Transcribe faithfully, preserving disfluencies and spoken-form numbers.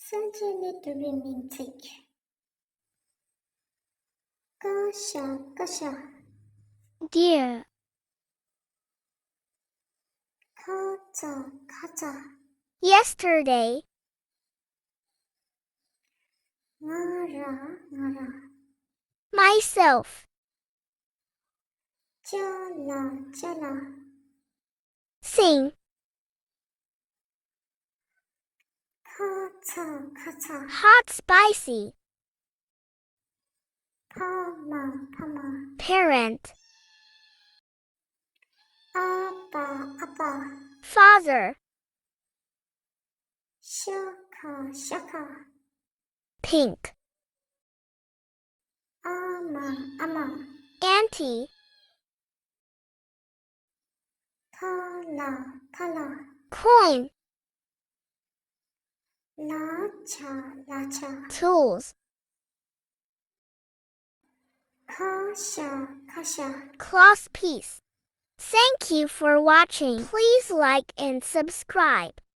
བཙན་བྱོལ་ནང་འདུག་པའི་མིང་ཚིག། ཀ་ཤ་ཀ་ཤ། Deer. ཁ་ཚ་ཁ་ཚ། Yesterday. ང་ར་ང་ར། Myself. ཅ་ལ་ཅ་ལ། Sing. ཁ་ཚ་ཁ་ཚ། Hot spicy. ཕ་མ་ཕ་མ། Parent. ཨ་པ་ཨ་པ། Father. ཤ་ཁ་ཤ་ཁ། Pink. ཨ་མ་ཨ་མ། Auntie. ཐ་ལ་ཐ་ལ། Coin. ལ་ཆ་ལ་ཆ། Tools. ཁ་ཤ་ཁ་ཤ། Cloth piece. Thank you for watching. Please like and subscribe.